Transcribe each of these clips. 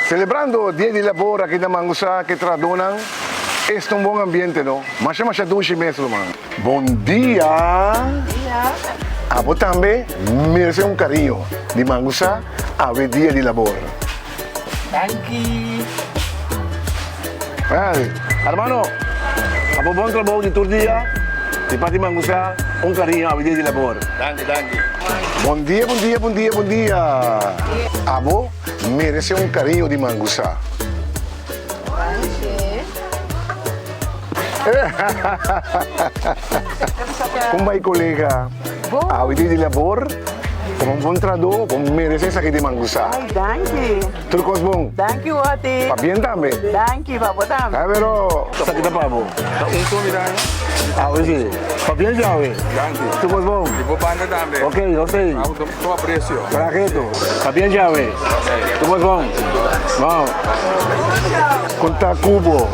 Celebrando Dia di Labor aki na Mangusa ke trahadónan, esta un bon ambiente no. Masha masha dushi mes ruman. Bon dia! Abo tambe merece un cariño di Mangusa awe Dia di Labor. Danki. Well, hermano, abo bon trabou di tur dia, di parti Mangusa un cariño awe Dia di Labor. Danki, danki. Bon dia, bon dia, bon dia, bon dia. Abo merece un cariño di Mangusa. Con bay colega? Awe dia di labor, como un bon trahador, bo merece esaki di Mangusa. Ay, danki. Tur cos bon. Danki Wati. Pabien tambe. Danki, pa bo tambe. Ay pero, esaki ta pa bo. Ta un comida no? Awe si. Pabien si awe. Danki. Tur cos bon. Di bo banda tambe. Ok, nos ei. Abo ta aprecio. Trageto. Pabien si awe. Tur cos bon. Bon. Con ta cu bo?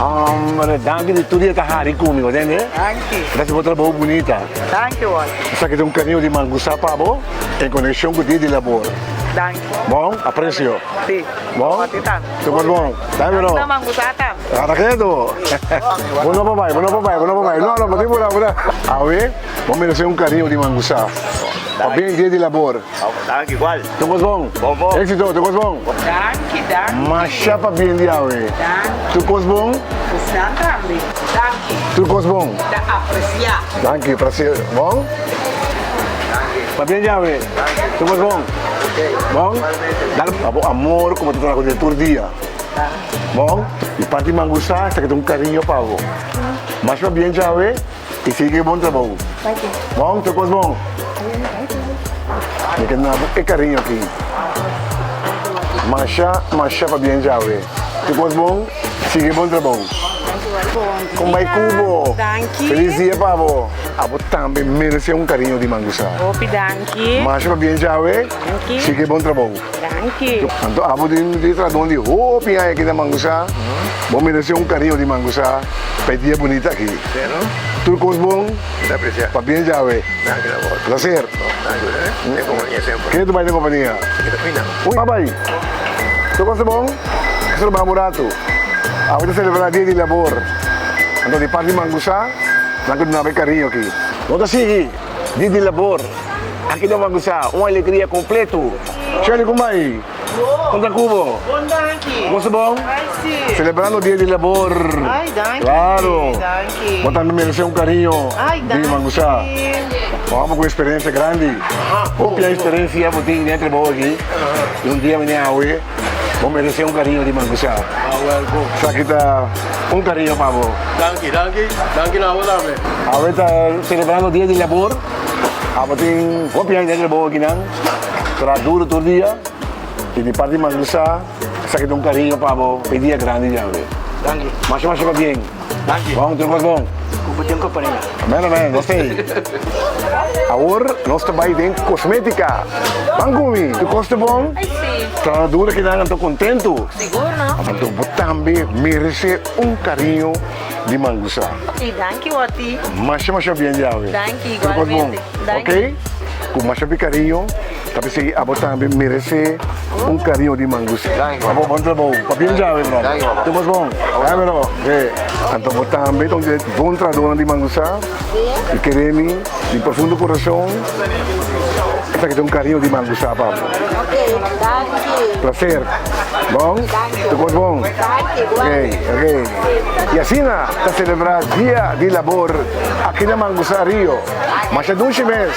Hombre, danki di tur dia ta hari cu mi, bo tende? Danki. Gracias bo trabou bunita. Danki Walter. Esaki ta un cariño di Mangusa pa bo en conexion cu Dia di Labor. Danki. Bon, aprecio. Si. Bon? Walter tambe. Tur cos bon. Danki bro. Danki na Mangusa tambe. Ata keto. Bo no por bai, bo no por bai, bo no por bai. No, no, bo tin por bai. Awe, bo merece un cariño di Mangusa. Pabien Dia di Labor. Danki igual. Tur kos bon? Bon bon. Éxito, tur kos bon? Danki, danki. Masha pabien di awe. Danki. Tur kos bon? Esnan tambe. Danki. Tur kos bon? Ta aprecia. Danki, placer. Bon? Danki. Pabien di awe. Danki. Tur kos bon? Ok. Bon? Igualmente. Dal pa bo amor ku bo ta traha ku dje tur dia. Bon? Di parti Mangusa esaki ta un kariño pa bo. Masha pabien djawe. I sigui bon trabou. Bon, tur kos bon. Mi ke duna bo e kariño aki. Masha, masha pabien djawe. Tur kos bon, sigui bon trabou. Kon bai ku bo? Felis dia pa bo. Abo tambe merese un kariño di Mangusa. Masha pabien djawe, sigui bon trabou. Anto abo di trabou di hopi aña aki na Mangusa, bo merese un kariño di Mangusa pa e dia bunita aki. Tur kos bon, pabien djawe. Placer. Kende ta bai den kompania? Ui, bai. Tur kos ta bon? Esei lo bai un ratu. Awe ta selebrá dia di labor. Anto di parti Mangusa, nan ku duna bo e kariño aki. No ta sigui dia di labor. Aki ta Mangusa, un alegria kompleto. Shirley, kon bai? Kon ta ku bo? Bon danki. Gosto bon? Ai si. Celebrando dia di labor. Ai danki. Claro. Danki. Bo tambe merece un cariño. Ai danki. Di Mangusa. Bo amo cu experiencia grandi. Hopi experiencia bo tin den trabou aki. Y un dia mene awe bo merece un cariño di Mangusa. Ah welkom. Esaki ta un cariño pa bo. Danki, danki. Danki na bo tambe. Awe ta celebrando dia di labor. Abo tin hopi hende den trabou akinan. Traha duro tur dia y di parti Mangusa esaki ta un cariño pa bo pa e dia grandi di awe. Danki. Masha masha pabien. Danki. Bon, tur cos bon. Cu bo tin compañia. Amen amen, nos ta ey. Awor nos ta bay den cosmetica. Ban cu mi. Tur cos ta bon? Ay si. Traha duro akinan anto contento. Sigur no. Anto bo tambe merece un cariño di Mangusa. Ok, danki Wati. Masha masha bien di awe. Danki Tur cos bon. igualmente. Danki. Ok? Cu masha pi cariño ta p'esey abo tambe merece un cariño di Mangusa. Danki Abo bon trabou. Pabien di awe brother. Danki papa. Tur cos bon. Ay bro. He. Anto bo tambe ta un di e bon trahadornan di Mangusa. Y kere mi di profundo corazon esaki ta un cariño di Mangusa pa bo. Ok, danki. Placer. Bon? Danki. Tur cos bon? Danki, Ok, igualmente. ok. Y asina ta celebra Dia di Labor aki na Mangusa Rio. Masha dushi mes.